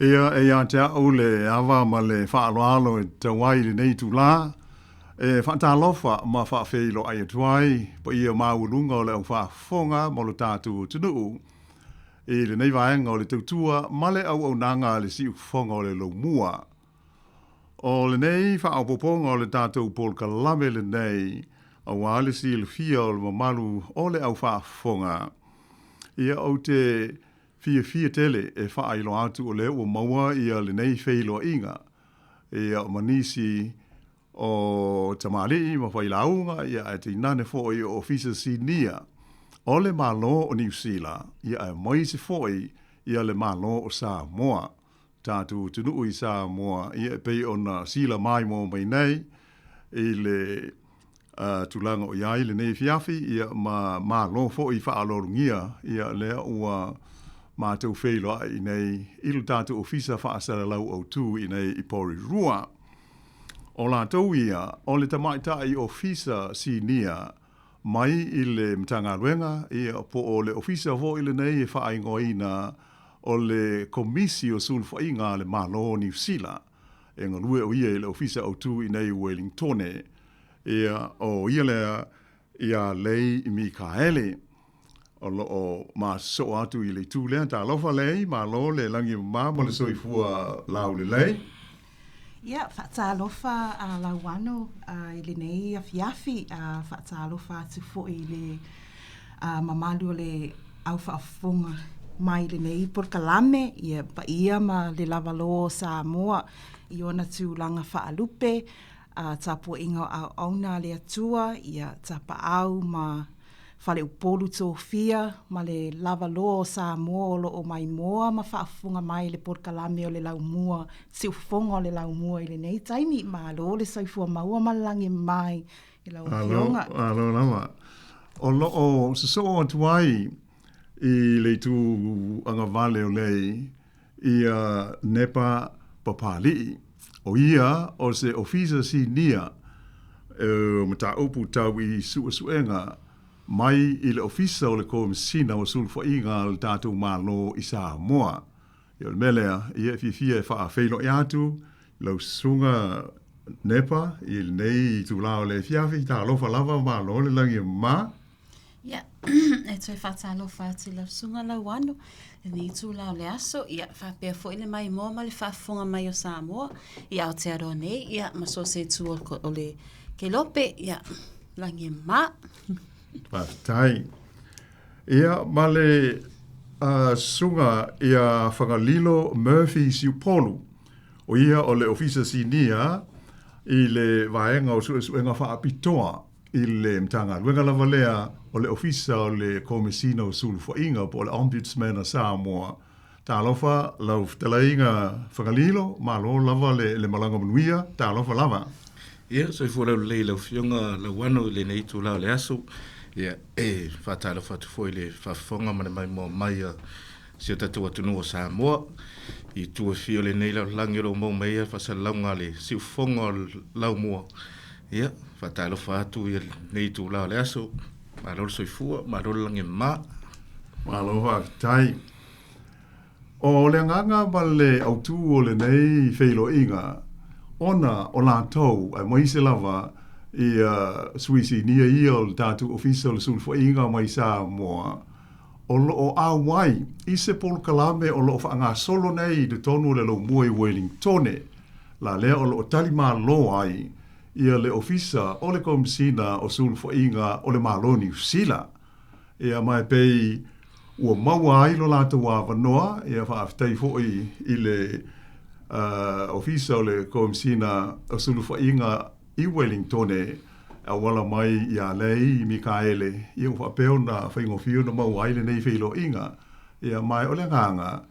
Ia, e ia te au le ava ma le faaaloalo e tatau ai i lenei itulā, e faatalofa ma faafeiloai atu ai paia maualuga o le au faafofoga ma lo tatou atunuu i lenei vaega o le tautua ma le auaunaga a le Siufofoga o le Laumua. O lenei faaopoopoga o le tatou polokalame lenei aua le silafia o le mamalu o le au faafofoga, ia ou te Fiafia tele e faailoa atu o lea ua maua ia lenei feiloaiga ia ma nisi o tamalii ma failauga ia ae tainane foi o Ofisa Sinia o le Malo o Niu Sila ia aemaise foi ia le Malo o Samoa. Tatou atunuu i Samoa ia e pei ona sila maimoa mai nei i le tulaga o i ai lenei afiafi, ia ma malo foi faaaloalogia ia lea ua matou feiloai i nei i le tatou Ofisa Faasalalau Autu i nei i Porirua. O latou ia o le Tamaitai Ofisa Sinia mai i le Matagaluega, ia po o le Ofisa foi lenei e faaigoaina o le Komisi o Sulufaiga a le Malo o Niu Sila. E galue o ia i le Ofisa Autu i nei i Welingtone. Ia, o ia lea ia Lei Mikaele. O lo o ma sosoo atu i le itu lea. Talofa Lei, malo le lagi e mama ma le soifua laulelei. Ia, faatalofa a Lauano i lenei afiafi, faatalofa atu foi i le mamalu o le au faafofoga mai i lenei polokalame, ia paia ma le lavaloa o Samoa i ona tulaga faalupe, tapuaiga o auauna a le Atua, ia tapaau ma faleupolu tofia ma le lavaloa o Samoa o lo o maimoa ma faafofoga mai i le polokalame o le Laumua, Siufofoga o le Laumua i lenei taimi. Malo le soifua maua ma le lagi e mama i lau Afioga. Malo lava. O lo o sosoo atu ai i le itu agavale o Lei ia Nepa Papali'i. O ia o se Ofisa Sinia o Mataupu Tau i Suesuega mai i le Ofisa o le Komesina o Sulufaiga a le tatou Malo i Samoa. Ia o le mea lea, ia e fiafia e faafeiloai atu i lau susuga Nepa i lenei itulā o le afiafi. Talofa lava, malo le lagi e mama. Ia, e toe faatalofa atu i lau susuga Lauano i lenei itula o le aso, ia faapea foi le maimoa ma le faafofoga mai o Samoa i Aotearoa nei, ia ma so o se itu o le kelope, ia lagi e mama. Faafetai. Ia, ma le susuga ia Fagalilo Murphy Siupolu, o ia o le Ofisa Sinia i le Vaega o Suesuega Faapitoa i le Matagaluega lava lea o le Ofisa o le Komesina o Sulufaiga po o le Ombudsman a Samoa. Talofa lau fetalaiga Fagalilo, malo lava le malaga manuia, talofa lava. Ia, soifua laulelei i lau Afioga Lauano i lenei itula o le aso. Ia, e faatalofa atu foi i le faafofoga ma le maimoa mai a si o tatou atunuu o Samoa i itu e fia o lenei lalolagi o lo o maua mai ai faasalalauga a le siufofoga o le Laumua. Ia, faatalofa atu i lenei itula o le aso. Malo le soifua, malo le lagi e mama. Malo faafetai. O le agaga ma le autū o lenei feiloaiga, ona o latou, aemaise lava ia sui sinia ia o le tatou Ofisa o le Sulufaiga mai Samoa, o lo o auai i se polokalame o lo o faagasolo nei i totonu o le Laumua i Uelingtone, la lea o lo o tali malo ai ia le Ofisa o le Komesina o Sulufaiga o le Malo o Niu Sila. Ia ma e pei ua maua ai lo latou avanoa, ia faafetai foi i le Ofisa o le Komesina o Sulufaiga i Uelingtone e auala mai ia Lei Mikaele, ia ua faapea ona faigofie ona maua ai lenei feiloaiga. Ia ma o le agaga,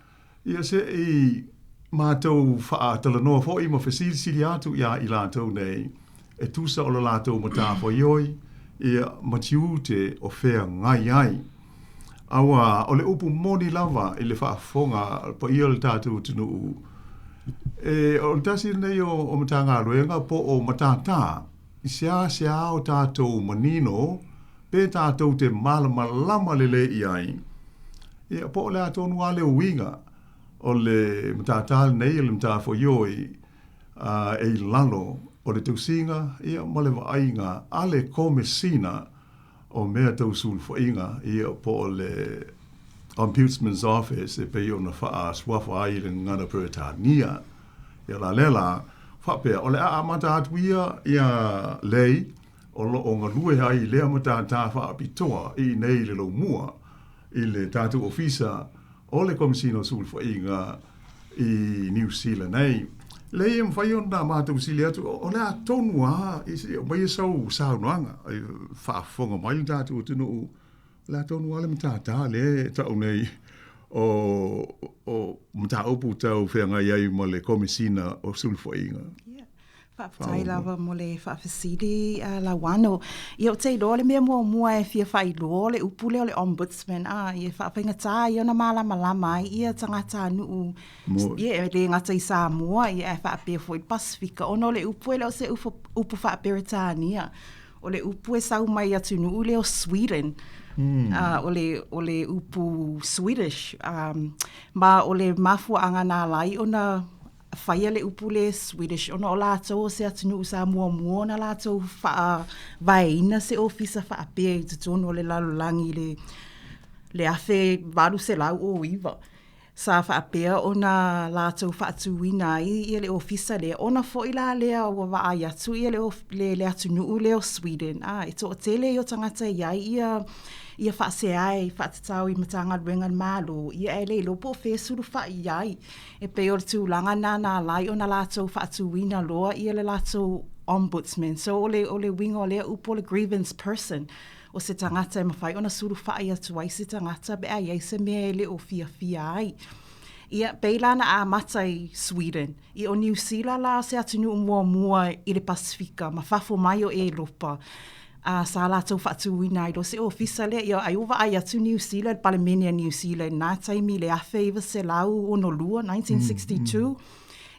ia se i matou faatalanoa foi ma fesilisili atu iā i latou nei e tusa o le latou matafaioi, ia, ma tiute o feagai ai. Auā, o le upu moni lava i le faafofoga a le paia o le tatou atunuu, e, o le tasi lenei o Matagaluega po o matata i seasea o tatou manino pe tatou te malamalama lelei i ai, ia, po o le a tonu lava le uiga. O le matata lenei o le matafoioi e i lalo o le tausiga ia ma le vaaiga a le Komesina o Mea Tau Sulufaiga ia po o le Ombudsman's Office e pei ona faasuafa ai i le gagana Peretania. Ia la lea la, faapea o le a amata atu ia iā Lei o lo o galue ai i lea matata faapitoa i inei i le Laumua i le tatou Ofisa o le Komesina o Sulufaiga i Niu Sila nei. Leai e mafai ona matou sili atu, o le a tonu lava, se i aumaia sau saunoaga, faafofoga mai le tatou atunuu, o le a tonu lava le matata lea e tau nei o o mataupu tau feagai ai ma le Komesina o Sulufaiga. Faafetai lava mo le faafesili a Lauano. Ia ou te iloa le mea muamua e fia faailoa o le upu lea o le ombudsman, a, ia e faafaigata ia ona malamalama ai ia tagatanuu ia e le gata i Samoa ia ae faapea foi le Pasefika ona o le upu e le o se upu, upu faa-Peretania. O le upu e sau mai atunuu lea o Sweden. O le, o le upu Swedish. Ma o le mafuaaga na ala ai ona faia le upu lea Swedish ona o latou o se atunuu sa muamua ona latou faavaeina se ofisa faapea i totonu o le lalolagi i le 1809. Sa faapea ona latou faatuina ai ia le ofisa lea, ona foi la lea ua vaai atu ia le le atunuu lea o Sweden, a, e toatele ia o tagata e i ai ia ia faasea e faatatau i Matagaluega a le Malo, ia ae le iloa po o fea e sulufai i ai. E pei o le tulaga lena na ala ai ona latou faatuina loa ia le latou Ombudsman. So o le o le uiga o lea upu o le grievance person, o se tagata e mafai ona sulufai atu ai se tagata pe a i ai se mea e le o fiafia ai. Ia, pei la na amata i Sweden, ia o Niu Sila la se atunuu muamua i le Pasefika ma fafo mai o Elopa, a sa latou faatuina ai loa se ofisa lea, ia ai ua vaai atu Niu Sila i le Palemene a Niu Sila i lena taimi i le 1962, 1962,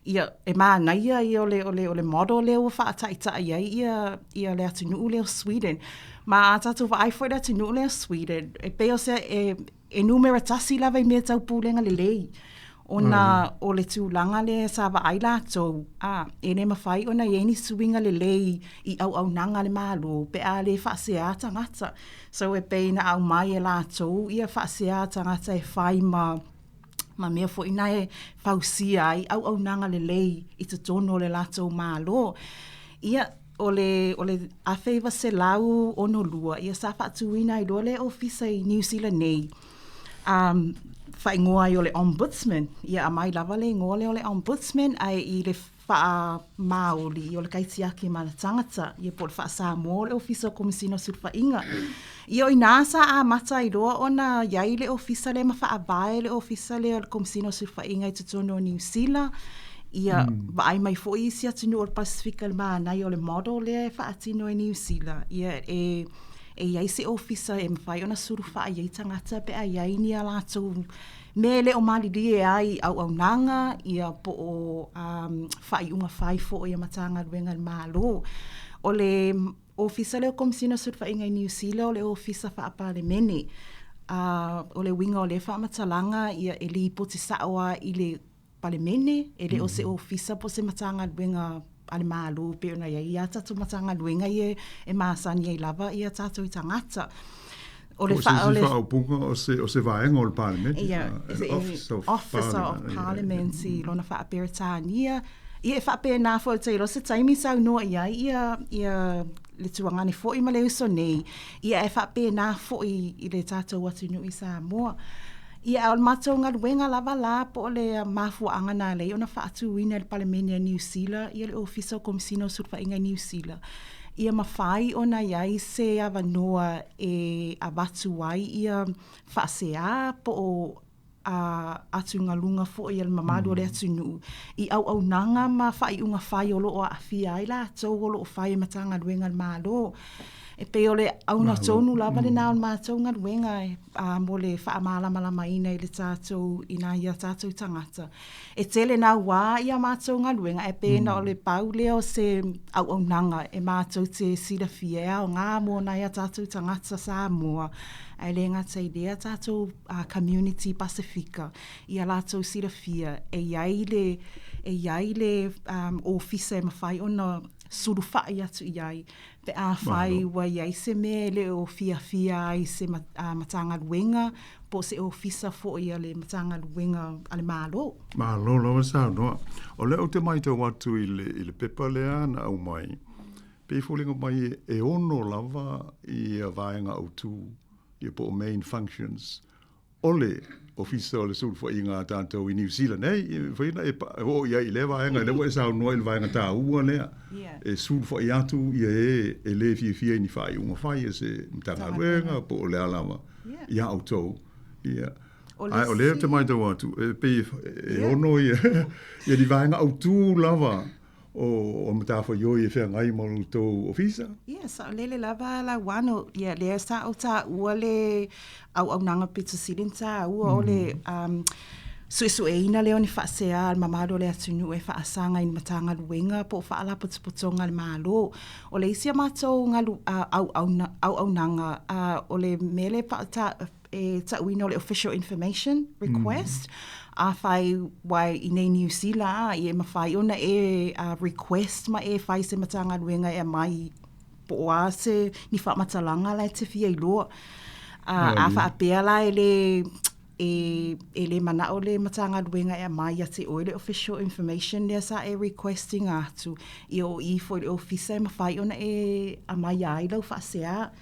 ia e manaia ia o le, o le, o le model lea ua faataitai ai ia, ia le atunuu lea o Sweden. Ma a tatou vaai foi i le atunuu lea o Sweden, e pei o se, e, e numera tasi lava i mea tau pulega lelei, ona o le tulaga lea sa vaai latou, a, e le mafai ona i ai ni suiga lelei i auaunaga a le Malo pe a le faasea tagata. So e pei na aumai e latou ia faasea tagata e fai ma ma mea foi na e fausia ai auaunaga lelei i totonu o le latou Malo. Ia, o le, o le 1962, ia sa faatuina ai loa le ofisa i Niu Sila nei, um, faaigoa ai o le Ombudsman. Ia aumai lava le igoa lea o le Ombudsman, ae i le faamaoli o le kaitiaki ma ana tagata, ia po o le faa-Samoa o le Ofisa o Komesina o Sulufaiga. Ia o i ina sa amata ai loa ona i ai le ofisa lea ma faavae le ofisa lea o le Komesina o Sulufaiga i totonu o Niu Sila, ia vaai mai foi isi atunuu o le Pasefika i le manaia o le model lea e faatino e Niu Sila, ia e e i ai se ofisa e mafai ona sulufai ai tagata pe a i ai ni a latou mea e le o malilie ai i auaunaga, ia po o um, faaiuga fai foi a Matagaluega a le Malo. O le Ofisa lea o Komesina o Sulufaiga i Niu Sila o le Ofisa Faa-Palemene. O le uiga o lea faamatalaga, ia e lipoti sao lava i le Palemene, e le o se Ofisa po o se Matagaluega a le Malo pei ona i ai a tatou Matagaluega ia e masani ai lava ia tatou i tagata. O le fa, o le faaupuga o se, o se vaega o le Palemene. Ia, Office of Officer of Parliament i lona faa-Peretania. Ia e faapena foi ou te iloa se taimi saunoa i ai ia, ia le tuagane foi ma le uso nei, ia e faapena foi i le tatou atunuu i Samoa. Ia a o le matou galuega lava la po o le mafuaaga na ala ai ona faatuina e le Palemene a Niu Sila ia le Ofisa o Komesina o Sulufaiga i Niu Sila, ia mafai ona i ai se avanoa e avatu ai ia faasea po o a atugaluga foi a le mamalu o le atunuu i auaunaga ma faaiuga fai o lo o aafia ai latou o lo o fai e Matagaluega a le Malo. E pei o le auga tonu lava lena o le matou galuega e, mo le faamalamalamaina i le tatou, i nai a tatou tagata. E tele naua ia matou galuega ae pei na o le pau lea o se auaunaga e matou te silafia e aoga mo nai a tatou tagata Samoa, ae le gata i lea tatou community Pasefika ia latou silafia e i ai le, e i ai le ofisa e mafai ona sulufai atu i ai pe afai ua i ai se mea e le o fiafia ai se Matagaluega po o se Ofisa foi a le Matagaluega a le Malo. Malo lava saunoa. O lea ou te matau atu i le, i le pepa lea na aumai, pei e foliga mai e ono lava ia vaega autu, ia po o main functions o le Ofisa o le Sulufaiga a tatou i Niu Sila nei, e mafai ona e oo i ai i lea vaega, lea ua e saunoa i le vaega taua lea, e sulufai atu ia e e le fiafia i ni faaiuga fai a se Matagaluega po o le a lava ia outou. Ia. Ae o lea ou te matau atu, e pei e ono ia, ia ni vaega autu lava o matafaioi e feagai ma lo outou ofisa? Ia, saolele lava Lauano. Ia, lea sa ou taua le auaunaga pito sili ona taua o le suesueina lea o ni faasea a le mamalu o le atunuu e faasaga i ni Matagaluega po o Faalapotopotoga a le Malo. O le isi a matou auaunaga, o le mea lea e tauina o le official information request. Afai ua i nei Niu Sila, ia e mafai ona e request ma e fai i se Matagaluega e aumai po o a se ni faamatalaga la e te fia iloa. A faapea la e le e le manao le Matagaluega e aumai ia te oe le official information lea sa e request ina atu, ia o i foi i le ofisa e mafai ona e aumaia ai lau faasea.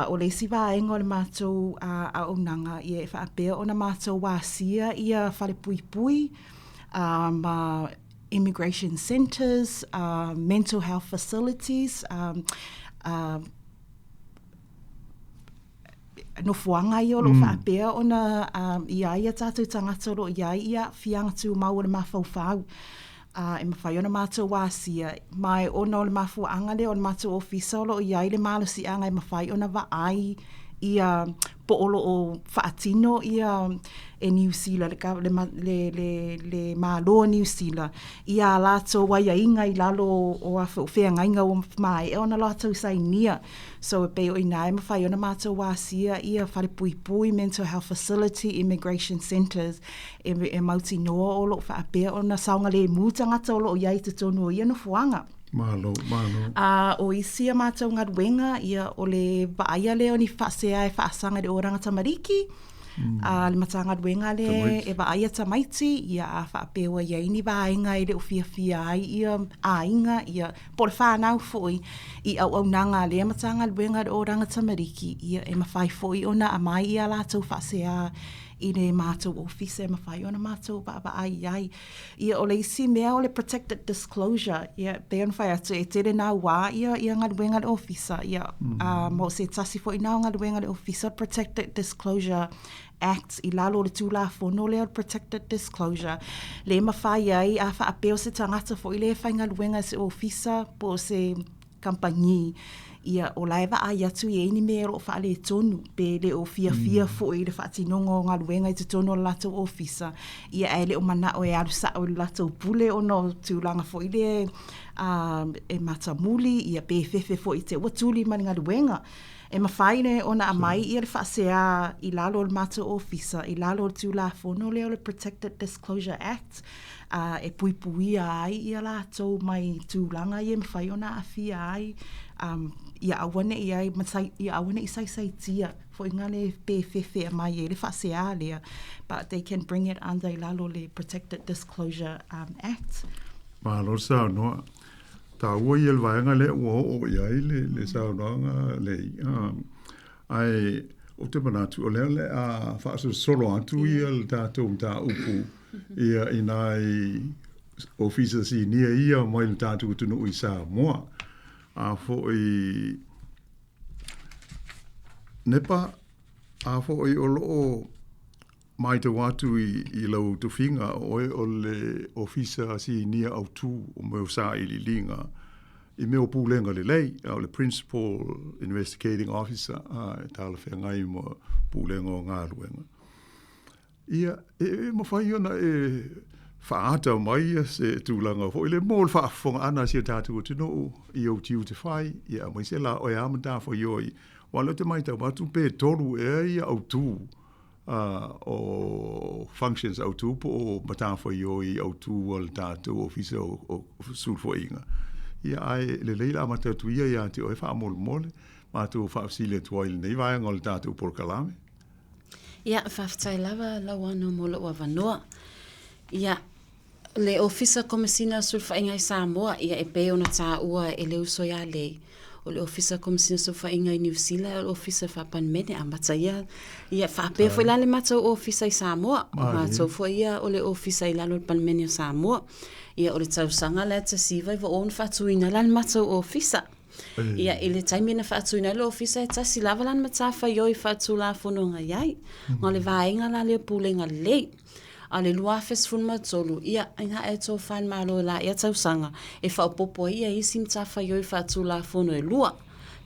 O le isi vaega o le matou auaunaga, ia e faapea ona matou asia ia falepuipui ma immigration centres, mental health facilities, nofoaga ia o lo o faapea ona i ai a tatou tagata o lo o i ai aafiaga tumau o le mafaufau. E mafai ona matou asia, ma ona o le mafuaaga lea o le matou ofisa o lo o i ai le malosiaga e mafai ona vaai ia po o lo o faatino ia e Niu Sila, le Malo o Niu Sila i a latou aiaiga i lalo o feagaiga ua maea ona latou sainia. So e pei o i ina e mafai ona matou asia ia falepuipui, mental health facility, immigration centres e mautinoa o lo o faapea ona saogalemu tagata o lo o i ai i totonu o ia nofoaga. Malo, malo. O isi a matou galuega, ia, o le vaaia lea o ni faasea e faasaga i le oranga tamariki, a le Matagaluega lea e vaaia tamaiti, ia a faapea ua i ai ni vaega e le o fiafia ai ia aiga, ia, po o le whanau foi i auaunaga a lea Matagaluega i le oranga tamariki, ia, e mafai foi ona aumai i a latou faasea i le matou ofisa e mafai ona matou vaavaai i ai. Ia, o le isi mea o le protected disclosure, ia, e pei ona fai atu, e tele naua ia, ia galuega a le ofisa, ia, ma o se tasi foi na o galuega a le ofisa, Protected Disclosure Act i lalo o le Tulafono lea o le Protected Disclosure, lea e mafai ai, a faapea o se tagata foi lea e faigaluega i se ofisa po o se kamupani, ia, o la e vaai atu i ai ni mea o lo o faaletonu, pe le o fiafia foi i le faatinoga o galuega i totonu o le latou ofisa, ia ae le o manao e alu sao i le latou pule ona o tulaga foi lea e matamuli, ia pe fefe foi i te i ua tuli ma le galuega. E mafai le ona aumai ia le faasea i lalo o le matou ofisa, i lalo o le Tulafono lea o le Protected Disclosure Act, ā, e puipuia ai ia latou mai tulaga ia e mafai ona aafia ai, ā, ia aua ne i ai ma ia aua ne i saisaitia foi na le pe fefe e aumai ai le faasea lea, but they can bring it under i lalo o le Protected Disclosure Act. Malo le saunoa. Taua ia le vaega lea ua oo i ai le, le saunoaga lei. Ae ou te manatu o lea o le a faasolosolo atu ia le tatou mataupu ia i nai ofisa sinia ia mai le tatou atunuu i Samoa. A foi Nepa, a foi o lo o Matau atu i lau tofiga, o oe o le Ofisa Sinia Autu o mea o sailiiliga. i mea o pulega lelei, a o le Principal Investigating Officer e talafeagai ma pulega o galuega. Ia, e mafai ona e faaata mai se tulaga foi lea mo le faafofogaaga a si o tatou atunuu i ou tiute fai, ia aemaise la oe a matafaioi, aua o lea ou te matau atu pe tolu ea ia autu o functions autu po o matafaioi autu a le tatou Ofisa o Sulufaiga. Ia ae lelei le amata atu ia ia te oe faamolemole, matou faafesili atu ai i lenei vaega o le tatou polokalame. Ia, faafetai lava Lauano mo lou avanoa. Ia, le Ofisa Komesina o Sulufaiga i Samoa, ia e pei ona taua e le uso ia Lei, o le Ofisa Komesina o Sulufaiga i Niu Sila, o le Ofisa Faa-Palemene, amata ia, ia faapea foi la le matou Ofisa i Samoa, o matou foi ia o le Ofisa i lalo o le Palemene o Samoa. Ia, o le tausaga lea 1990 na faatuina ai la le matou Ofisa. Ia, i le taimi na faatuina ai le Ofisa, e tasi lava lana matafaioi faatulafono na i ai, ma o le vaega la lea o Pulega Lelei. A o le 2013, ia, ina e tofa le Malo i la ea tausaga e faaopoopo ai ia isi matafaioi faatulafono e lua.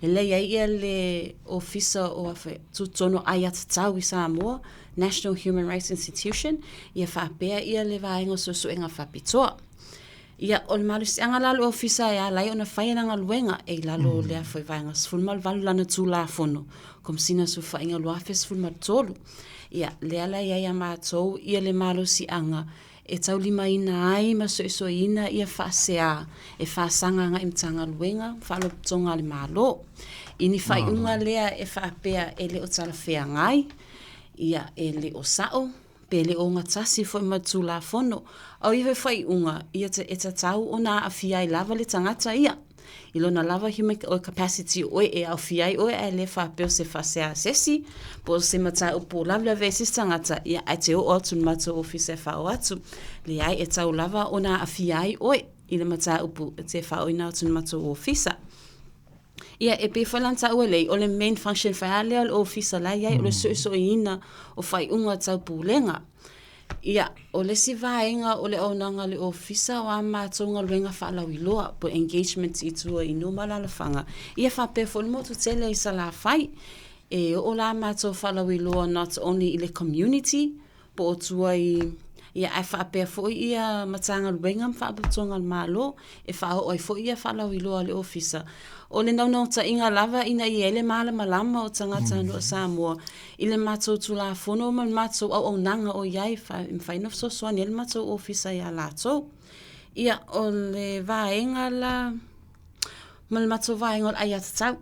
Lelei ai ia le Ofisa o Tutotonu Aiatatau i Samoa, National Human Rights Institution, ia faapea ia le Vaega o Suesuega Faapitoa. Ia, o le malosiaga la o le Ofisa e ala ai ona fai ana galuega e i lalo o lea foi Vaega 18 lana Tulafono, Komesina o Sulufaiga 2013. Ia, lea la e i ai ia matou ia le malosiaga e taulimaina ai ma soisoiina ia faasea e faasaga agai i Matagaluega ma Faalapotopotoga a le Malo. I ni faaiuga lea e faapea e le o talafeagai, ia, e le o sao, pe le o ogatasi foi ma le Tulafono. A o ia foi faaiuga, ia e tatau ona aafia ai lava le tagata ia i lona lava human capacity o oe e aofia ai oe ae le faapea o se faasea a se isi po o se mataupu o lavelave ai se isi tagata, ia ae te oo atu i le matou ofisa e faaoo atu. Leai, e tatau lava ona aafia ai oe i le mataupu e te faaooina atu i le matou ofisa. Ia, e pei foi la ona taua lelei, o le main function foi lava lea o le ofisa la e i ai, o le suesueina o faaiuga tau pulega. Ia, o le isi vaega o le auaunaga a le ofisa o a matou galuega faalauiloa po o engagement i tua i nuu ma alaalafaga, ia faapea foi le motu tele i Salafai. E oo la a matou faalauiloa not only i le community, po o tua i, ia ae faapea foi ia Matagaluega ma Faalapotopotoga a le Malo e faaoo ai foi ia faalauiloa a le Ofisa. O le naunautaiga lava ina ia i ai le malamalama o tagatanuu o Samoa i le matou Tulafono ma le matou auaunaga o i ai e mafai ona fesoasoani ai le matou Ofisa ia latou. Ia, o le vaega la ma le matou vaega o le aiatatau.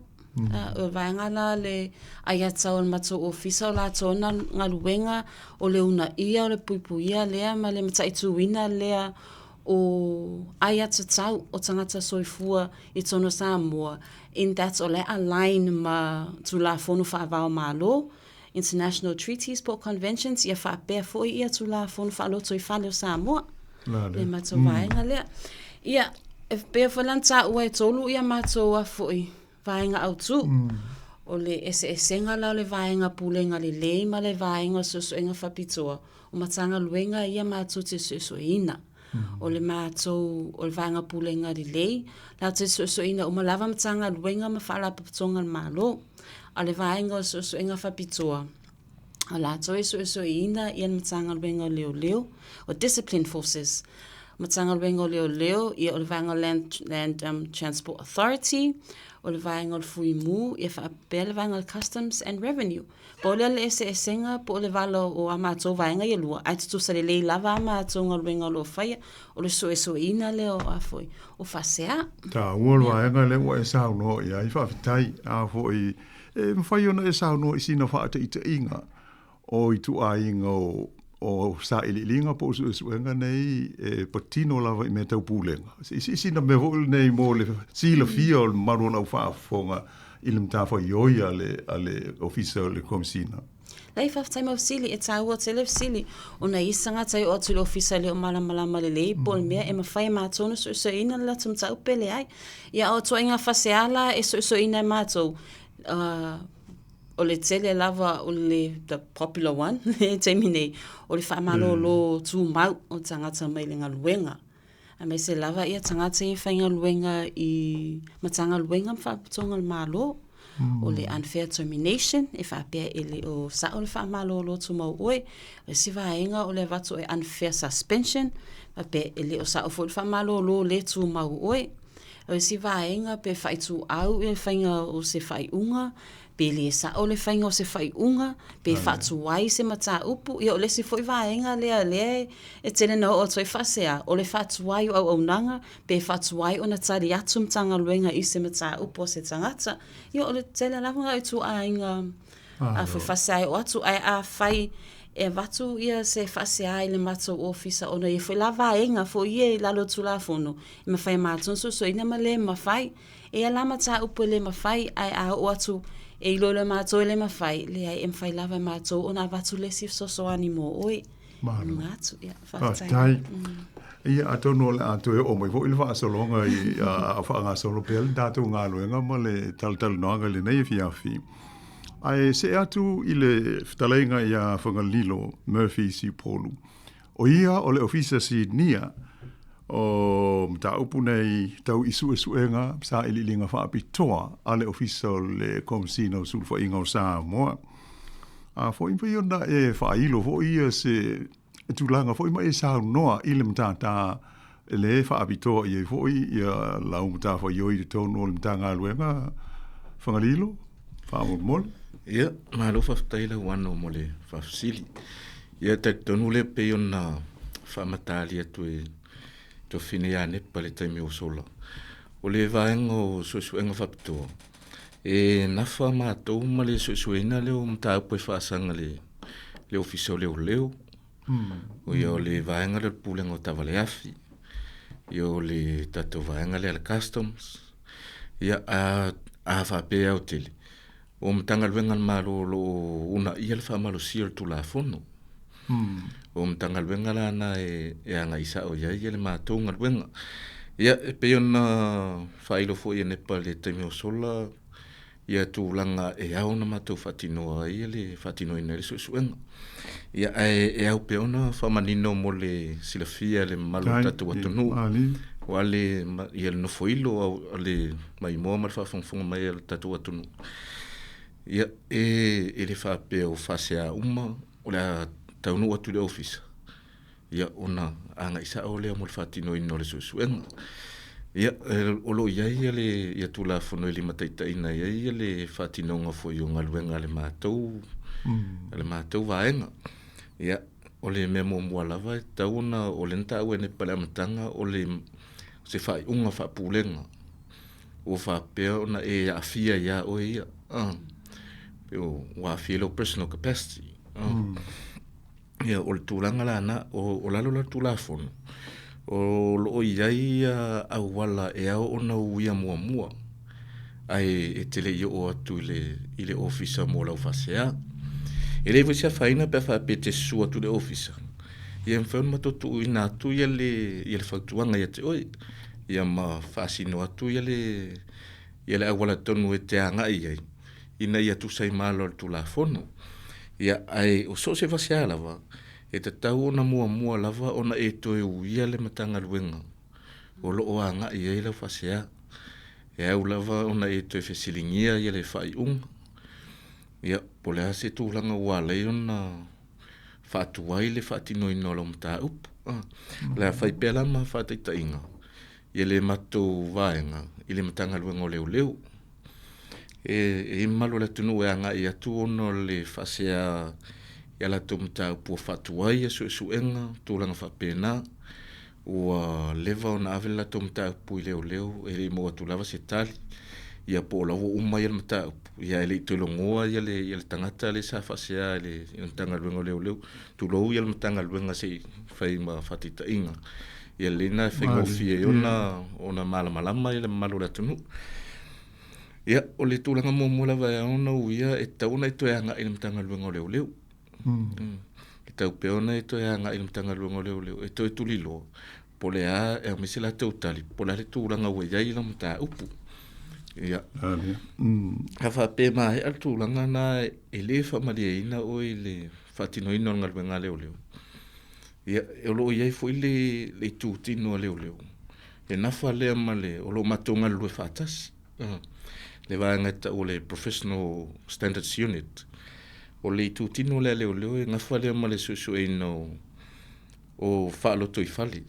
O le vaega la le aiatatau a le matou ofisa o latou ana galuega o le uunaia o le puipuia lea ma le mataituina lea o aiatatau o tagata soifua i totonu o Samoa in that o la e align ma Tulafono Faava o Malo, International Treaties po o Conventions ia faapea foi ia Tulafono Faalotoifale o Samoa. Le matou vaega lea. Ia, e pei foi la ona taua e tolu ia matou a foi vaega autu. O le eseesega la o le vaega pulega lelei ma le vaega o suesuega faapitoa, o Matagaluega ia matou te suesueina. O le matou, o le vaega pulega lelei, latou te suesueina uma lava Matagaluega ma Faalapotopotoga a le Malo. A o le vaega o suesuega faapitoa, o latou e suesueina ia le Matagaluega o Leoleo, o Discipline Forces, Matagaluega o Leoleo, ia o le vaega o Land, Land um, Transport Authority, o le vaega o le Fuimu, ia faapea le vaega o le Customs and Revenue. Pau lea o le eseesega po o le vala o a matou vaega ia e lua, ae tutusa lelei lava a matou galuega o lo o faia, o le suesueina lea o a foi, o faasea. Taua le vaega lea ua e saunoa i ai, faafetai. A foi, e mafai ona e saunoa i sina faataitaiga o ituaiga o o sailiiliga po o suesuega nei e patino lava i mea tau pulega. I sina mea foi lenei mo le silafia o le mamalu o lau faafofoga i le matafaioi a le, a le Ofisa o le Komesina. Leai, faafetai mo fesili, e taua tele fesili, ona e i ai se tagata e oo atu i le Ofisa e le o malamalama lelei po o le mea e mafai e matou ona suesueina le latou mataupu pe leai. Ia, o ituaiga faasea la e suesueina e matou, o le tele lava o le the popular one i le taimi nei, o le faamalolo tumau o tagata mai le galuega. Aemaise lava ia tagata ia e faigaluega i Matagaluega ma Faalapotopotoga a le Malo. O le unfair termination, e faapea e le o sao le faamalolo tumau oe. O le isi vaega o le avatu o le unfair suspension, faapea e le o sao foi le faamalolo le tumau oe. O le isi vaega pe faaituau le faiga o se faaiuga, pe le sao le faiga o se faaiuga, pe faatuai se mataupu. Ia o le isi foi vaega lea lea e tele na oo atu ai faasea, o le faatuai o auaunaga, pe faatuai ona tali atu Matagaluega i se mataupu a se tagata. Ia o le tele lava o ituaiga a foi faasea e oo atu. Ae afai e avatu ia se faasea i le matou ofisa ona e i ai foi la vaega foi ia i lalo o le Tulafono e mafai e matou ona suesueina ma le mafai. E i ai la mataupu e le mafai ae a oo atu e iloilo e matou e le mafai, leai e mafai lava e matou ona avatu le isi fesoasoani mo oe. Malo. Luga atu. Ia, faafetai. Faafetai. Ia, atonu o le a toe oo mai foi le faasologa i a o faagasolo pea le tatou galuega ma le talatalanoaga i lenei afiafi. Ae see atu i le fetalaiga iā Fagalilo Murphy Siupolu. O ia o le Ofisa Sinia o mataupu nei tau i suesuega ma sailiiliga faapitoa a le Ofisa o le Komesina o Sulufaiga o Samoa. A foi mafai ona e faailo foi ia se tulaga foi ma e saunoa i le matata le faapitoa i ai foi ia lau matafaioi i totonu o le Matagaluega Fagalilo, faamolemole. Ia, malo faafetai Lauano mo le faafesili. Ia, e talitonu lea pei ona faamatali atu e Tofine ia Nepa i le taimi ua sola. O le vaega o suesuega faapitoa, e nafa matou ma le suesueina lea o mataupu e faasaga i le Ofisa o Leoleo, O ia o le vaega lea o le Pulega o Taavale Afi, ia o le tatou vaega lea a le Customs, ia a, a faapea e aotele, o Matagaluega a le Malo o lo o uunaia le faamalosia o le Tulafono. O Matagaluega la na e, e agai sao i ai le matou galuega. Ia, e pei ona faailo foi e Nepa i le taimi ua sola, ia tulaga e ao ona matou faatinoa ai le faatinoina ai le suesuega. Ia ae e ao pea ona faamanino mo le silafia e le mamalu o le tatou atunuu aua le ia le nofoilo a le maimoa ma le faafogafoga mai a le tatou atunuu. Ia e e le faapea o faasea uma o le a taunuu atu i le ofisa ia ona agai sao lea mo le faatinoina o le suesuega. Ia, o lo o i ai le ia Tulafono e limataitaiina ai le faatinoga foi o galuega a le matou a le matou vaega. Ia, o le mea muamua lava e tatau ona, o lea na taua e Nepa i le amataga, o le se faaiuga faapulega ua faapea ona e aafia ia oe ia, ua aafia i lou personal capacity. Ia, o le tulaga la na, o, o lalo la o le Tulafono, o lo o i ai ia auala e ao ona uia muamua, ae e te le i oo atu i le, i le ofisa mo lau faasea. E leai foi se afaina pe a faapea e te susu atu i le ofisa, ia e mafai ona matou tuuina atu ia le, ia le fautuaga ia te oe, ia ma faasino atu ia le, ia le auala tonu e te agai i ai, ina ia tusa ai ma ala o le Tulafono. Ia, ae o so o se vasea lava, e tatau ona muamua lava ona e toe uia le Matagaluega o lo o agai i ai lau faasea. E au lava ona e toe fesiligia ia le faaiuga, ia, po o le a se tulaga ua ala ai ona faatuai le faatinoina o lau mataupu. O le a fai pea la ma faataitaiga ia le matou vaega i le Matagaluega o Leoleo. E i ai mamalu o le atunuu e agai atu ona o le faasea i a latou mataupu ua faatuai ia suesuega, tulaga faapena. Ua leva ona ave le latou mataupu i leoleo e le i maua atu lava se tali. Ia po o la ua uma ia le mataupu, ia ae le i toe logoa ia le, ia le tagata lea sa faasea i le, i le Matagaluega o Leoleo, tulou ia le Matagaluega se i fai ma faataitaiga. Ia lelei na e faigofie ai ona, ona malamalama ia le mamalu o le atunuu. Ia, o le tulaga muamua lava e ao ona uia, e tatau ona e toe agai i le Matagaluega o Leoleo. E tatau pea ona e toe agai i le Matagaluega o Leoleo e toe tuliloa po o le a, e aumai se latou tali, po o le a le tulaga ua i ai lau mataupu. Ia. A faapea e maea le tulaga lena e le faamalieina oe i le faatinoina o le galuega a leoleo, Ia, o lo o i ai foi le, le itutino a leoleo, e nafa lea ma le, o lo o matou galulue faatasi, le vaega e tau o le Professional Standards Unit. O le itutino lea a leoleo e nafa lea ma le suesueina o, o faalotoifale,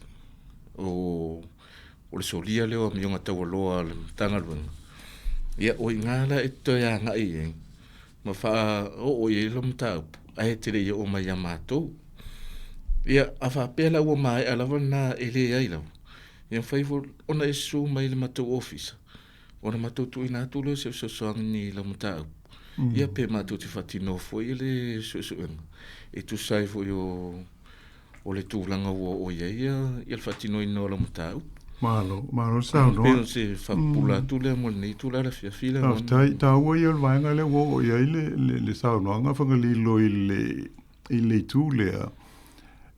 o, o le solia lea o amioga taualoa a le Matagaluega. Ia, o i ina la e toe agai i ai, ma faaoo i ai lau mataupu, ae te le i oo mai ia matou. Ia, a faapea la ua maea lava lena e leai lava, ia mafai foi ona e susu mai i le matou ofisa, ona matou tuuina atu lea o se fesoasoani i lau mataupu, ia pe matou te faatinoa foi le suesuega e tusa ai foi o o le tulaga ua oo i ai ia le faatinoina o lau mataupu. Malo, malo saunoa. Pei o se faapupula atu lea mo lenei itula afiafi le Faafetai, taua ia o le vaega lea ua oo i ai le, le, le saunoaga Fagalilo i le, i le itu lea,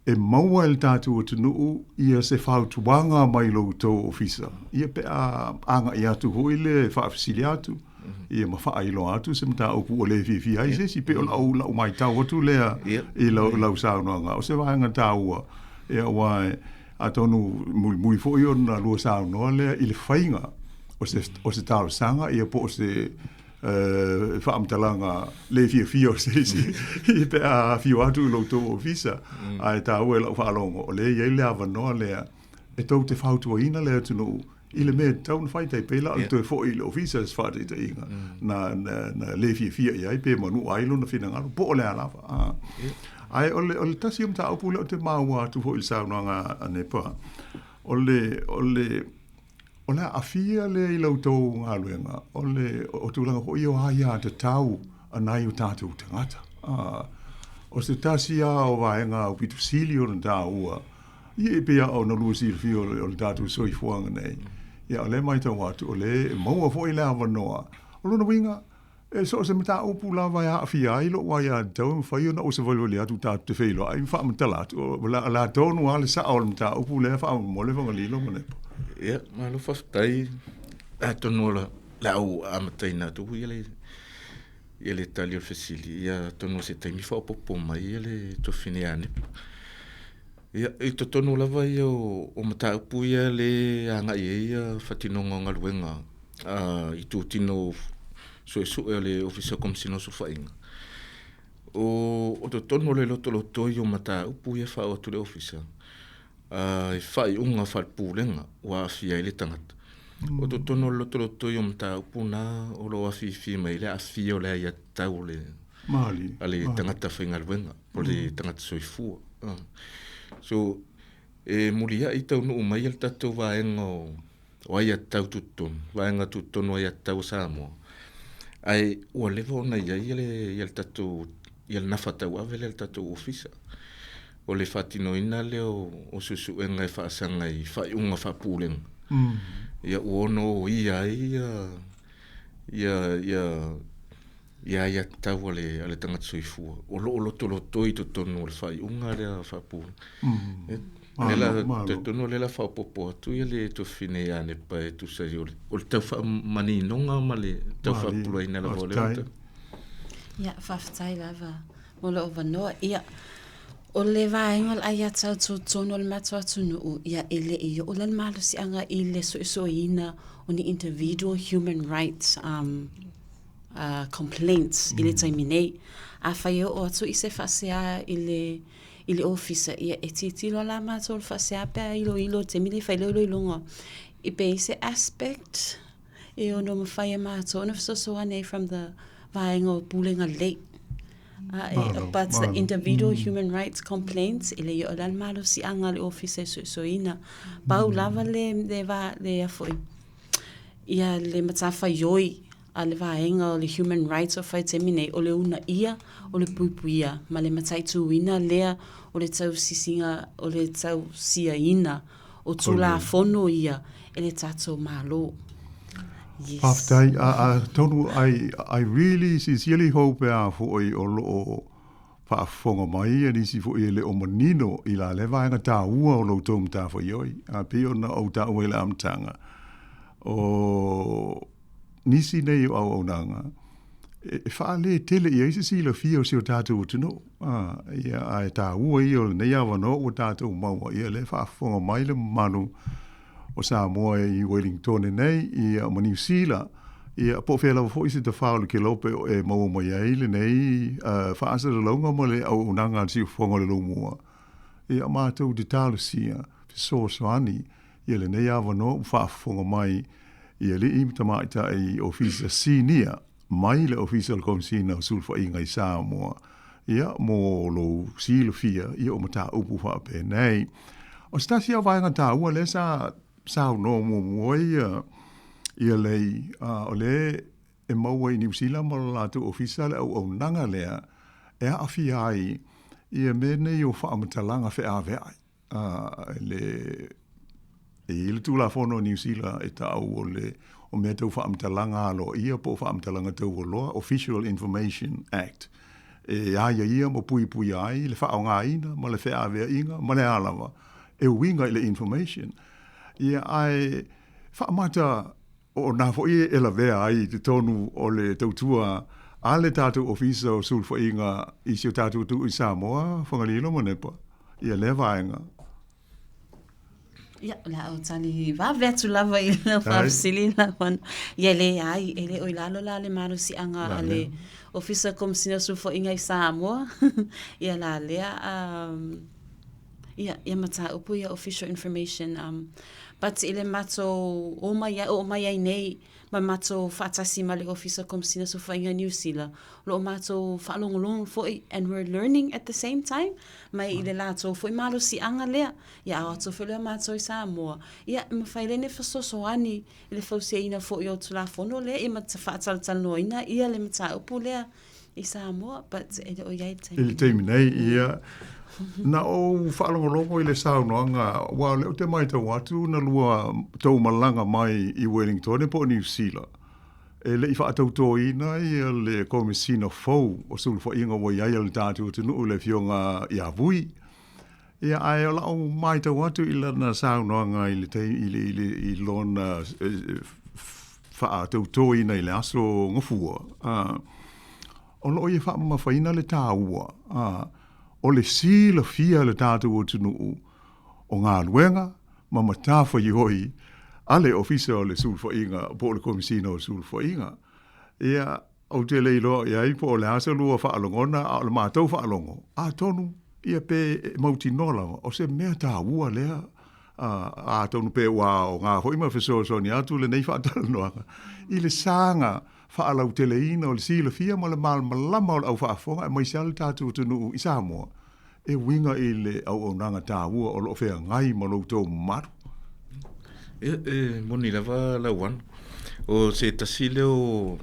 e maua e le tatou atunuu ia se fautuaga mai lo outou ofisa, ia pe a agai atu foi lea e faafesili atu, ia ma faailoa atu se mataupu ua le fiafia ai se isi, pei o lau, lau matau atu lea i lau, lau saunoaga. O se vaega taua, ia aua atonu mulimuli foi ona lua saunoa lea i le faiga o se, o se talosaga ia po o se uh, faamatalaga le fiafia o se isi pe a afio atu i lo outou ofisa. Mm. Ae taua i lau faalogo, o lea e i ai le avanoa lea e tou te fautuaina le atunuu i le mea e tatau ona fai tai pei la o le toe foi i le ofisa se faataitaiga na, na, na le fiafia i ai pe manua ai lona finagalo po o le a lava. Ah. Ae o le, o le tasi o mataupu lea ou te maua atu foi i le saunoaga a Nepa, o le, o le, o le aafia lea i la outou galuega, o le o tulaga foi ia o aiatatau a nai o tatou tagata. Ah, o se tasi lava o vaega aupito sili ona taua Ia e pei lava ona lua silafia o le, o le tatou soifuaga nei. Ia o lea e matau atu, o lea e maua foi le avanoa. O lona uiga, e so o se mataupu lava e aafia ai lou aiatatau e mafai ona ou savalivali atu tatou te feiloai ma faamatala atu. O le a tonu lava le sao o le mataupu lea faamolemole Fagalilo ma Nepa. Ia, malo faafetai. Atonu o le a ou amataina atu ia le ia le tali o le fesili, ia atonu o se taimi faaopoopo mai ia le tuafafine ia Nepa. Ia, i totonu lava ia o, o mataupu ia le agai ai ia faatinoga o galuega a itutino suesue o le Ofisa o Komesina o Sulufaiga. O, o totonu o le lotolotoi o mataupu ia e faaoo atu i le Ofisa, a, i faaiuga faale-Pulega ua aafia ai le tagata. O totonu o le lotolotoi o mataupu na o lo o afifi mai ai le aafia o le aiatatau o le, Malie, a le tagata faigaluega po o le tagata soifua. So, e muliai taunuu mai le tatou vaega o, o aiatatau tutotonu, vaega tutotonu o aiatatau a Samoa, ae ua leva ona i ai le, ia le tatou, ia le nafa tauave lea a le tatou ofisa. O le faatinoina lea o, o suesuega e faasaga i faaiuga faapulega. Mm. Ia ua ono oia ai ia, ia, ia, ia aiatatau a le, a le tagata soifua, o lo o lotolotoi i totonu o le faaiuga lea faapulega. Mm. Lea la, talitonu o lea la faaopoopo atu ia le tuafafine ia Nepa e tusa ai o le, o le tau faamaninoga ma le tau faapupulaina lava o lea mataupu. Ia, faafetai lava mo lou avanoa. Ia, o le vaega o le aiatatau tutotonu o le matou atunuu, ia e le i oo la le malosiaga i le suesueina o ni individual human rights um, uh, complaints i le taimi nei. Afai e oo atu i se faasea i le i le ofisa, ia e tilotilo la matou i le faasea pe a iloilo i le taimi lea e fai le iloiloga i pe i ai se aspect e ono mafai e matou ona fesoasoani ai from the vaega o pulega lelei. Uh, but the individual mm. human rights complaints e le i oo la le malosiaga a le ofisa e suesueina. Pau lava le, le, va, le a foi, ia le matafaioi a le vaega o le Human Rights o fai taimi nei, o le uunaia, o le puipuia, ma le mataituina lea o le tausisiga, o le tausiaina o Tulafono ia e le tatou Malo. Yes. Faafetai. Atonu, I, I really sincerely hope e a foi o lo o faafofoga mai ia nisi foi e le o manino i la lea vaega taua o lo outou matafaioi. A pei ona ou taua i le amataga, o nisi nei o auaunaga, e faaletele i ai se silafia o si o tatou atunuu. Ia, ae taua ia o lenei avanoa ua tatou maua, ia lea e faafofoga mai le mamalu o Samoa i Wellingtone nei, ia ma Niu Sila, ia po o fea lava foi se tafao o le kelope o e maua mai ai lenei faasalalauga ma le auaunaga a le siufofoga o le Lomua. Ia matou te talosia fesoasoani ia lenei avanoa ua faafofoga mai i alii ma tamaitai ofisa sinia mai le Ofisa o le Komesina o Sulufaiga i Samoa, ia, mo lou silafia, ia, o mataupu faapenei. O se tasi o vaega taua lea sa saunoa muamua ia, ia lei, o lea e maua i Niu Sila ma lo latou ofisa le auaunaga lea e aafia ai ia mea nei o faamatalaga feaveai. Le e i ai le Tulafono a Niu Sila e ta'u o le o mea tau faamatalaga aloaia po o faamatalaga taualoa, Official Information Act, e aiaia ma puipuia ai le faaaogaina ma le feaveaiga ma le a lava e uiga i le information. Ia, ae faamata o nā foi e lavea ai i totonu o le tautua a le tatou Ofisa o Sulufaiga i si o tatou atunuu i Samoa, Fagalilo ma Nepa, ia lea vaega. Ia, o le a ou tali vave atu lava i lau faafesili Lauano. Ia, e leai, e le o i lalo la le malosiaga a le Ofisa o Komesina o Sulufaiga i Samoa. Ia la lea, um, ia, ia mataupu ia official information. Um, but i le matou o mai ai, oo mai ai nei ma matou faatasi ma le Ofisa o Komesina o Sulufaiga i Niu Sila, o lo o matou faalogologo foi and we're learning at the same time mai i le latou foi malosiaga lea. Ia ao atu foi lea o matou i Samoa, ia e mafai lea ona fesoasoani i le fausiaina foi o Tulafono lea ia ma faatalatalanoaina ia le mataupu lea i Samoa, but e le o i ai i le taimi I le taimi nei, ia, na ou faalogologo i le saunoaga, aua o lea ou te matau atu na lua tou malaga mai i Wellingtone po o Niu Sila, e le i faatautoina ia le Komesina fou o Sulufaiga ua i ai a le tatou atunuu le Afioga ia Vui. Ia, ae o la'u matau atu i lana saunoaga i le taimi, i le, i le, i lona faatautoina i le aso Gafua, a, o lo'o ia faamamafaina le taua, a, o le silafia e le tatou atunuu o galuega ma matafaioi a le Ofisa o le Sulufaiga po o le Komesina o Sulufaiga. Ia, Ou te le iloa i ai po o le a se lua faalogona, a o le matou faalogo, atonu ia pe e mautinoa lava, o se mea taua lea, atonu pe ua aoga foi ma fesoasoani atu lenei faatalanoaga i le saga faalauteleina o le silafia ma le malamalama o le au faafofoga aemaise lava le tatou atunuu i Samoa e uiga i le auaunaga taua o lo o feagai ma lo outou mamalu. Ia, e moni lava Lauano, o se tasi lea o,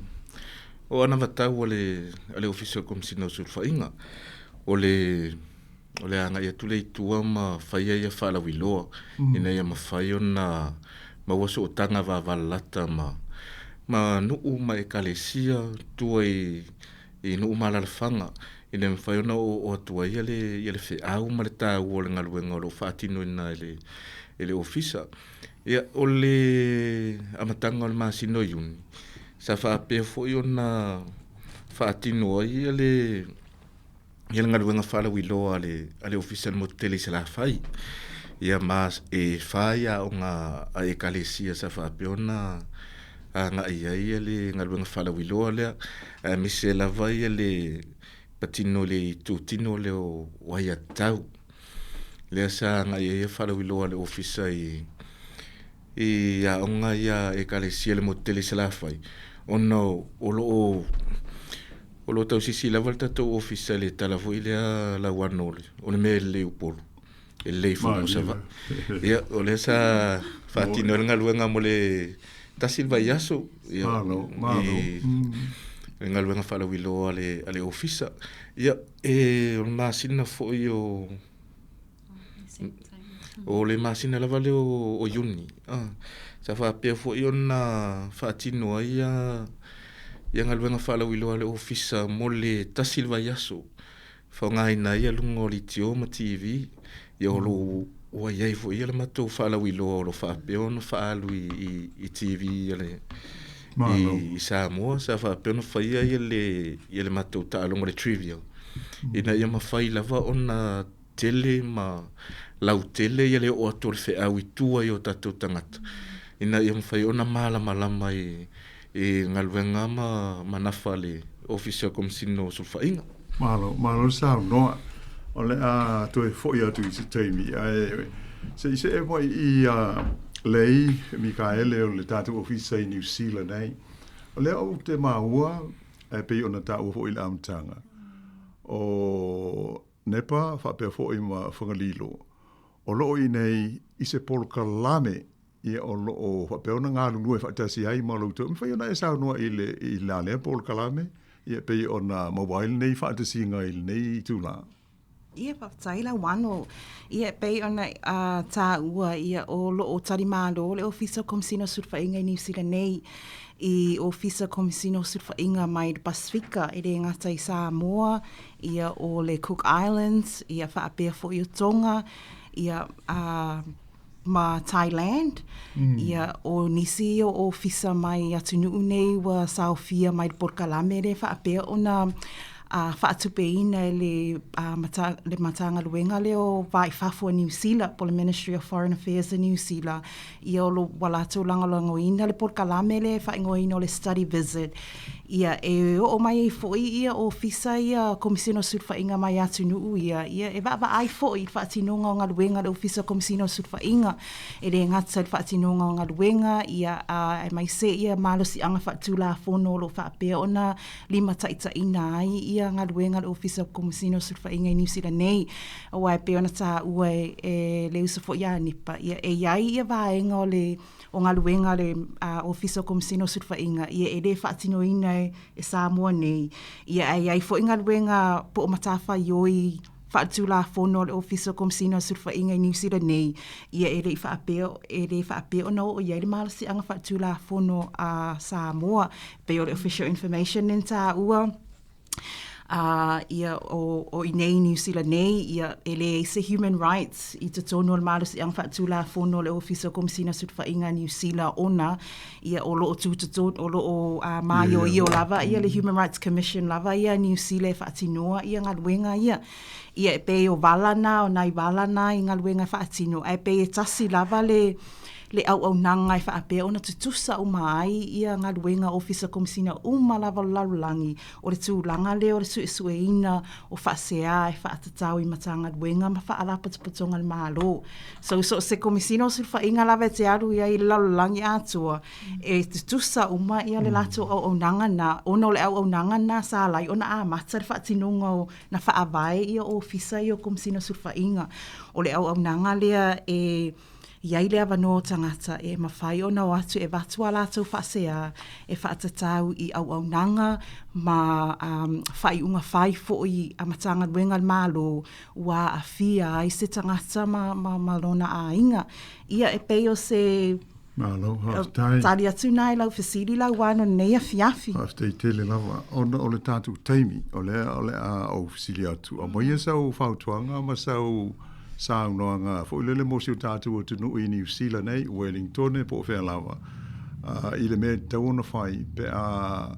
o anavatau a le, a le Ofisa o le Komesina o Sulufaiga, o le, o le agai atu lea i tua ma faia ia faalauiloa mm. ina ia mafai ona maua sootaga vavalalata ma, ma nuu ma ekalesia tua i, i nuu ma alaalafaga ina ia mafai ona oooo atu ai le, ia le feau ma le taua o le galuega o lo o faatinoina e le, e le Ofisa. Ia, o le amataga o le masina o Iuni, sa faapea foi ona faatino ai ia le, ia le galuega faalauiloa a le, a le Ofisa i le motu tele i Salafai. Ia ma e fa ia aoga a Ekalesia sa faapea ona agai ai le galuega faalauiloa lea, aemaise lava ia le patino i le itutino lea o aiatatau. Lea sa agai ai faalauiloa a le Ofisa i i aoga ia Ekalesia i le motu tele i Salafai, ona o lo o o lo o tausisi lava le tatou Ofisa i le tala foi lea Lauano o le mea e lelei i Upolu. E lelei foi mo Savaii. Ia, o lea sa faatino ai le galuega mo le tasi le vaiaso. Ia, Malo, malo. I le galuega faalauiloa a le, a le Ofisa. Ia, e, o le masina foi o, o le masina lava lea o, o Iuni. Ah, sa faapea foi ona faatino ai ia, ia galuega faalauiloa a le Ofisa mo le tasi le vaiaso. Faaaogaina ai luga o leitio ma TV, ia o lo o ua i ai foi le matou faalauiloa o lo o faapea ona faaalu i, i, i TV a le, i Samoa sa faapea ona faia ia le ia le matou taaloga le trivia ina ia mafai lava ona tele ma lautele ia le oo atu o le feau i tua i o tatou tagata ina ia mafai ona malamalama i i galuega ma ma nafa a le Ofisa o Komesina o Sulufaiga. Malo, malo le saunoa. O le a toe foi atu i se taimi, ae se i see mai i a Lei Mikaele o le tatou ofisa i Niu Sila nei. O lea ou te maua, e pei ona taua foi i le amataga, o Nepa faapea foi ma Fagalilo, o lo o i inei i se polokalame ia o lo o faapea ona galulue faatasi ai ma lo outou. E mafai ona e saunoa i le i la lea polokalame, ia e pei ona maua ai lenei faatasiga i lenei itulā. Ia, faafetai Lauano. Ia, e pei ona taua, ia, o lo o talimalo le Ofisa o Komesina o Sulufaiga i Niu Sila nei i Ofisa Komesina o Sulufaiga mai le Pasefika, e le gata i Samoa, ia o le Cook Islands, ia faapea foi o Tonga, ia, a, ma Thailand, ia o nisi ia o ofisa mai atunuu nei ua saofia mai le polokalame lea faapea ona a faatupeina e le a mata, le Matagaluega lea o Va i Fafo a Niu Sila po o le Ministry of Foreign Affairs a Niu Sila, ia o lo, ua latou lagolagoina le polokalame lea e faaigoaina o le study visit. Ia e oo mai ai foi ia ofisa ia Komesina o Sulufaiga mai atunuu ia, ia e vaavaai foi i le faatinoga o galuega a le Ofisa o Komesina o Sulufaiga, e le gata i le faatinoga o galuega, ia aemaise ia malosiaga faaletulafono o lo o faapea ona limataitaiina ai ia galuega a le Ofisa o Komesina o Sulufaiga i Niu Sila nei. Aua e pei ona taua e le uso foi ia Nipa, ia e i ai ia vaega o le o galuega a le Ofisa o Komesina o Sulufaiga, ia e le faatinoina e Samoa nei. Ia ae i ai foi galuega po o matafaioi faaletulafono a le Ofisa o Komesina o Sulufaiga i Niu Sila nei, ia e le i faapea, e le faapea ona oo i ai le malosiaga faaletulafono a Samoa. E pei o le Official Information lea na taua, ā, ia, o, o i inei i Niu Sila nei, ia, e leai se human rights i totonu o le malosiaga faaletulafono o le Ofisa o Komesina o Sulufaiga a Niu Sila ona, ia, o lo o tutotonu, o lo o maioio lava ia le Human Rights Commission lava ia a Niu Sila e faatinoa ia galuega ia. Ia, e pei o vala na, o nai vala na i galuega e faatino, ae pei e tasi lava le, le auaunaga e faapea ona tutusa uma ai ia galuega Ofisa Komesina uma lava o le lalolagi, o le tulaga lea o le suesueina o faasea e faatatau i Matagaluega ma Faalapotopotoga a le Malo. So, so o se Komesina o Sulufaiga lava e te alu i ai i le lalolagi atoa, e tutusa uma ia le latou auaunaga na, ona o le auaunaga na sa ala ai ona amata le faatinoga o na faavae ia Ofisa ia o Komesina o Sulufaiga. O le auaunaga lea e i ai le avanoa o tagata e mafai ona o atu e avatu a latou faasea e faatatau i auaunaga ma um, faaiuga fai foi a Matagaluega a le Malo ua aafia ai se tagata ma, ma, ma lona aiga. Ia e pei o se Malo, faafetai. Tali atu na i lau fesili Lauano i lenei afiafi. Faafetai tele lava. Ona o le tatou taimi, o lea o le a ou fesili atu, aumaia sau fautuaga ma sau saunoaga foi lele mo si o tatou atunuu i Niu Sila nei, Wellingtone po o fea lava, i le mea e tatau ona fai pe a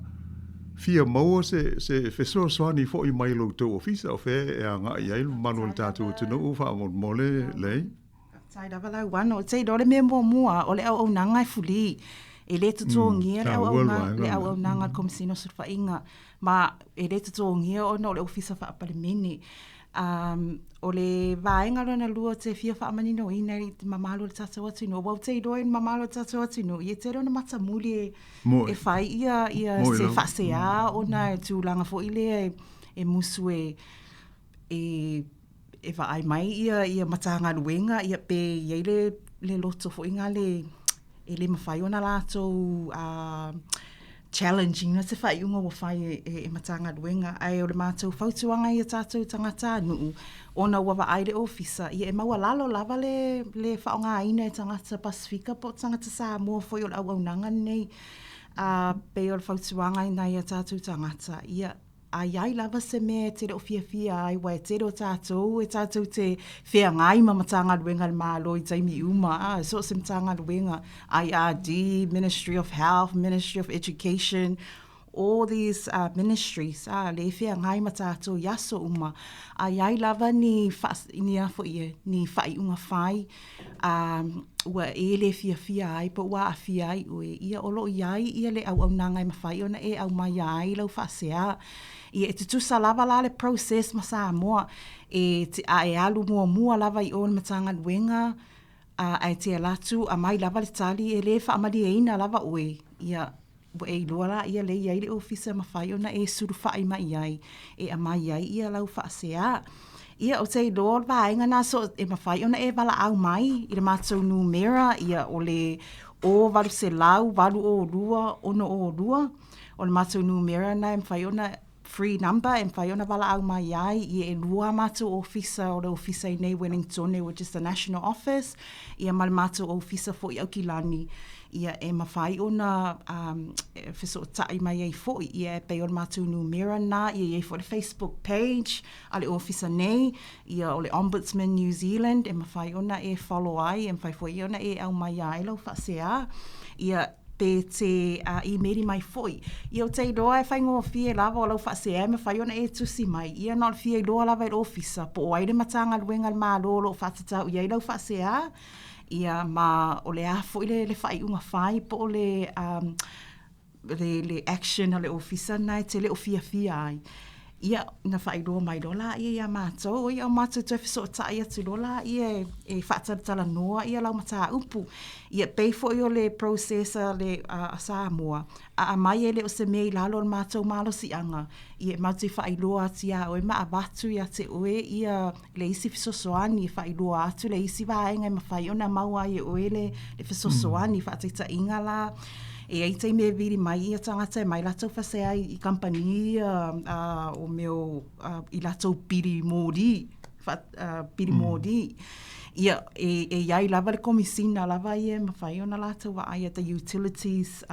fia maua se, se fesoasoani foi mai lo outou ofisa, o fea e agai i ai le mamalu o le tatou atunuu faamolemole, Lei? Faafetai lava Lauano. Ou te iloa o le mea muamua, o le auaunaga e fuli. E le totogia le auaunaga, le auaunaga a le Komesina o Sulufaiga, ma e le totogia ona o le Ofisa Faa-Palemene. Um, o le vaega lona lua ou te fia faamaninoina i le mamalu o le tatou atunuu, aua ou te iloa i le mamalu o le tatou atunuu, ia e tele ona matamuli e, e fai ia, ia se faasea ona e tulaga foi lea e, e musu e, e e vaai mai ia ia Matagaluega ia pe i ai le le loto foi na le e le mafai ona latou uh, challenge ina se faaiuga ua fai e, e, e Matagaluega. Ae o le matou fautuaga ia tatou tagatanuu, ona ua vaai le ofisa, ia e maualalo lava le, le faaaogaina e tagata Pasefika po o tagata Samoa foi o le auaunaga lenei. Uh, pei o le fautuaga i nai a tatou tagata, ia A i ai lava se mea e te le o fiafia ai, aua e tele o tātou e tātou te feagai ma Matagaluega a le Malo i taimi uma, ā, so o se Matagaluega, IRD, Ministry of Health, Ministry of Education, all these ministries, ā, lea e feagai ma tātou i aso uma. A i ai lava ni wha, ni a foi e, ni faaiuga fai, ā, ua e le fiafia ai po ua aafia ai ʻoe, ia o lo o i ai ia le auaunaga e mafai ona e aumaia ai lau faasea. Ia e tutusa lava la le process ma Samoa, e te, a e alu muamua lava i o i le Matagaluega, a, ae te alu atu aumai lava le tali, e le faamalieina lava ʻoe, ia, Ua e iloa la ia lea e i ai le ofisa e mafai ona e sulufai mai i ai e aumai ai ia lau faasea. Ia ou te iloa o le vaega lena so e mafai ona e valaau mai i le matou numera ia o le 0800 802 602. O le matou numera lena e mafai ona free number e mafai ona valaau mai ai. Ia e lua a matou ofisa, o le ofisa i inei i Wellingtone which is the national office, ia ma le matou ofisa foi i Aukilani, ia e mafai ona um e fesootai mai ai foi. Ia e pei o le matou numera lena, ia e i ai foi le Facebook page a le ofisa nei, ia o le Ombudsman New Zealand e mafai ona e follow ai, e mafai foi ona e aumaia ai lau faasea. Ia pe te īmeli mai foi. Ia ou te iloa e faigofie lava o lau faasea e mafai ona e tusi mai, ia na o le fia iloa lava e le Ofisa po o ai le Matagaluega a le Malo o lo o faatatau i ai lau faasea, ia ma o le a foi le, le faaiuga fai po o le um, le, le action a le Ofisa lena e te le o fiafia ai. Ia, ona faailoa mai loa lea iā matou, ia o matou toe fesootai atu loa lea e, e faatalatalanoa ia lau mataupu. Ia, pei foi o le process a le, a Samoa, a aumai e le o se mea i lalo o le matou malosiaga, ia e matou te faailoa atu iā oe ma avatu ia te oe ia le isi fesoasoani e faailoa atu le isi vaega e mafai ona maua ai e oe le fesoasoani. Faataitaiga la, e i ai taimi e vili mai ia tagata e aumai latou faasea i kamupani ia o mea o i latou pili moli, pili moli. Ia, e i ai lava le Komesina lava ia e mafai ona latou vaaia, the Utilities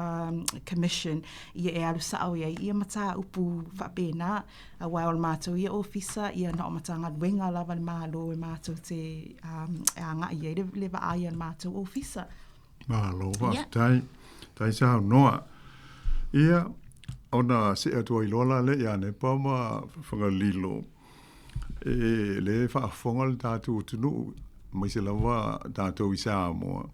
Commission, ia e alu sao i ai ia mataupu faapena. Aua o le matou ia ofisa, ia na o Matagaluega lava a le Malo e matou te e agai i ai le vaai a le matou ofisa. Malo, faafetai. Faafetai saunoa. Ia, ona see atu ai loa la lea ia Nepa ma Fagalilo, e le faafofoga le tatou atunuu, aemaise lava tatou i Samoa,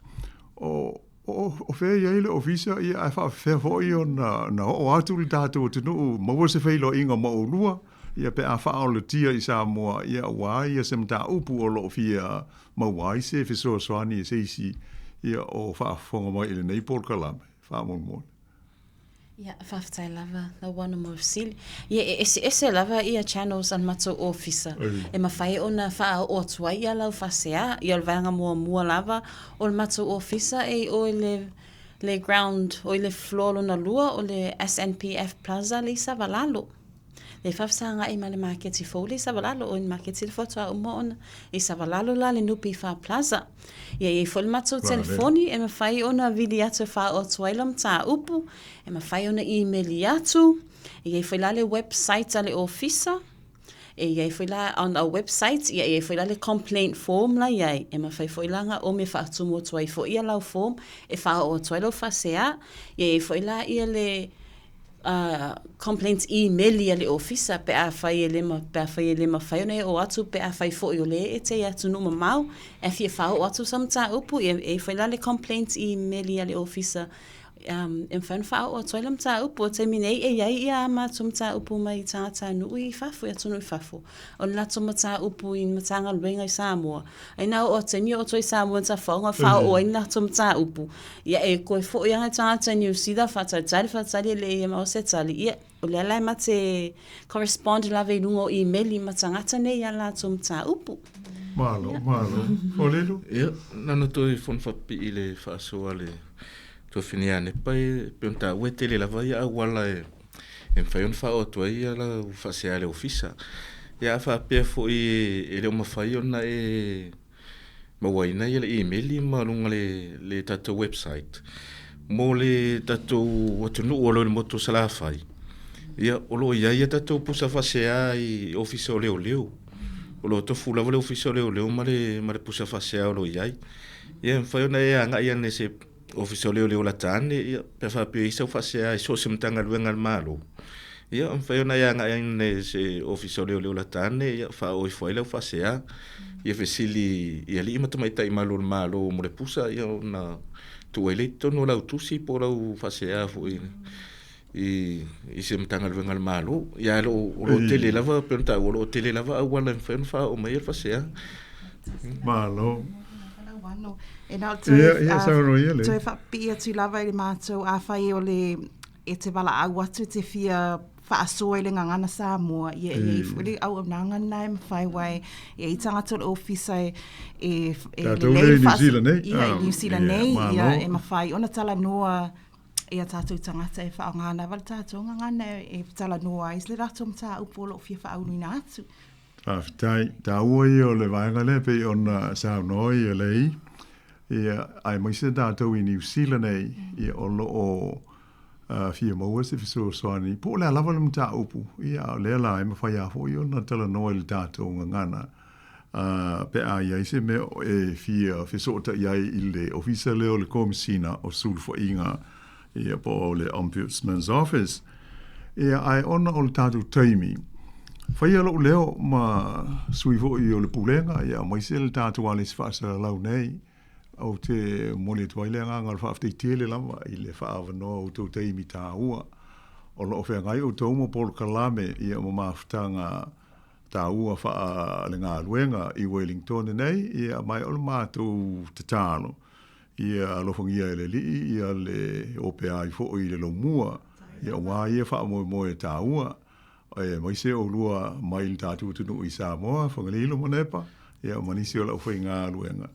o O fea e i ai le ofisa, ia ae faapefea foi ona na oo atu le tatou atunuu maua se feiloaiga ma oulua, ia pe a faaolatia i Samoa, ia aua ia se mataupu o lo o fia maua ai se fesoasoani e se isi, ia o faafofoga mai i lenei polokalame, faamolemole. Ia, faafetai lava Lauano mo le fesili. Ia, e eseese lava ia channels a le matou ofisa e mafai ona faaoo atu ai ia lau faasea. Ia, o le vaega muamua lava o le matou ofisa e i o i le, le ground, o i le floor lona lua o le SNPF Plaza le i Savalalo. Le faafesagai ma le maketi fou le i Savalalo, oi le maketi le faatoa uma ona i Savalalo la le NPF Plaza. Ia e i ai foi le matou telefoni e mafai ona vili atu e faaoo atu ai lau mataupu, e mafai ona imeli atu, e i ai foi la le website a le ofisa, e i ai foi la on our website, ia e i ai foi la le complaint form la i ai, e mafai foi la ona ome e faatumu atu ai foi ia lau form e faaoo atu ai lau faasea. Ia e i ai foi la ia le complaints imeli a le ofisa pe afai e le pe afai e le mafai ona e oo atu pe afai foi o lea e te i atunuu mamao e fia faaoo atu sau mataupu ia e i ai foi la le complaints imeli a le ofisa um, e mafai ona faaoo atu ai le mataupu. O le taimi nei e i ai ia a matou mataupu mai tagatanuu i fafo, i atunuu i fafo. O le latou mataupu i Matagaluega i Samoa, ai na oo atu taimi oo atu ai Samoa i tafaoga faaoo ai le latou mataupu. Ia e toe foi lava tagata i Niu Sila faatalitali faatalitali e le i maua se tali. Ia o lea la e ma te correspond lava i luga o imeli ma tagata nei i a latou mataupu. Malo, malo. Olelo? Ia, na ona toe fono faapipii i le faasoa a le tuafafine ia Nepa e pei ona taua e tele lava ia auala e e mafai ona faaoo atu ai ia lau faasea i le ofisa. Ia a faapea foi e le o mafai ona e mauaina ia le imeli ma luga le, le tatou website, mo le tatou atunuu o lo o i le motu o Salafai, Ia, o lo o i ai a tatou pusa faasea i Ofisa o Leoleo. O lo o tofu lava le Ofisa o Leoleo ma le, ma le pusa faasea o lo o i ai. Ia, e mafai ona e agai ane i se Ofisa o Leoleo lata ane, ia, pe a faapea e i ai sau faasea i so o se Matagaluega a le Malo, ia, e mafai ona e agai ane i se Ofisa o Leoleo lata ane, ia, faaoo ifo ai lau faasea. Ia fesili i alii ma tamaitai malu o le Malo mo le pusa, ia, ona tuu ai lea i totonu o lau tusi po o lau faasea foi i se Matagaluega a le Malo. Ia, ae o lo o tele lava, pei ona taua, o lo o tele lava auala e mafai ona faaoo mai ai le faasea. Malo. E na o toe, toe faapipii atu lava i le matou, afai o le e te valaau atu e te fia faasoa i le gagana Samoa, ia e i ai foi le auaunaga lena e mafai, aua e i ai tagata o le ofisa e lelei i Niu Sila nei. Ia, i Niu Sila nei, ia, e mafai ona talanoa i a tatou tagata e faaaoga lava le tatou gagana e talanoa ai le latou mataupu o lo o fia faauluina atu. Faafetai. Taua ia o le vaega lea pei ona saunoa ia Lei, ia, aemaise tatou i Niu Sila nei, ia, o lo o fia maua se fesoasoani, po o le a lava le mataupu, ia, a o lea la e mafai lava foi ona talanoa i le tatou gagana, pe a i ai se mea e fia fesootai ai i le Ofisa lea o le Komesina o Sulufaiga, ia, po o le Ombudsman's Office. Ia, ae ona o le tatou taimi, faia lou leo ma sui foi o le Pulega, ia, aemaise le tatou alesi faasalalau nei, ou te momoli atu ai le agaga o le faafetai tele lava i le faaavanoa o outou taimi taua. O lo o feagai outou ma polokalame, ia, ma mafutaga taua faalegaluega i Wellington nei, ia, ma o le matou tatalo, ia alofagia e le Alii ia le opea ai foi i le lomua, ia aua ia faamoemoe taua, aemaise oulua mai le tatou atunuu i Samoa, Fagalilo ma Nepa, ia ma nisi o le aufaigaluega,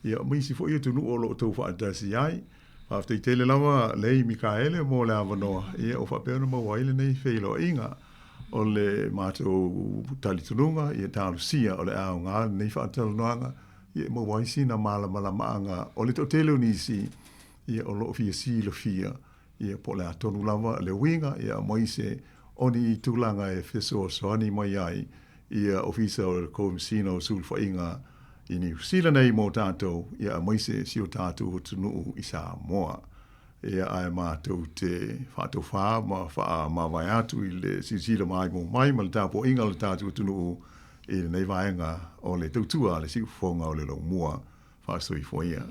ia ma isi foi atunuu o lo o outou faatasi ai. Faafetai tele lava Lei Mikaele mo le avanoa, ia ua faapea ona maua ai lenei feiloaiga. O le matou talitonuga, ia talosia o le a aoga lenei faatalanoaga, ia e maua ai sina malamalamaaga o le toatele o nisi, ia o lo o fia silafia, ia po o le a tonu lava le uiga, ia aemaise o ni tulaga e fesoasoani mai ai ia Ofisa o le Komesina o Sulufaiga i Niu Sila nei mo tatou, ia aemaise si o tatou atunuu i Samoa. Ia ae matou te faatofā ma faamavae atu i le silasila maimoa mai ma le tapuaiga a le tatou atunuu i lenei vaega o le tautua a le siufofoga o le lomua. Faasoifua ia.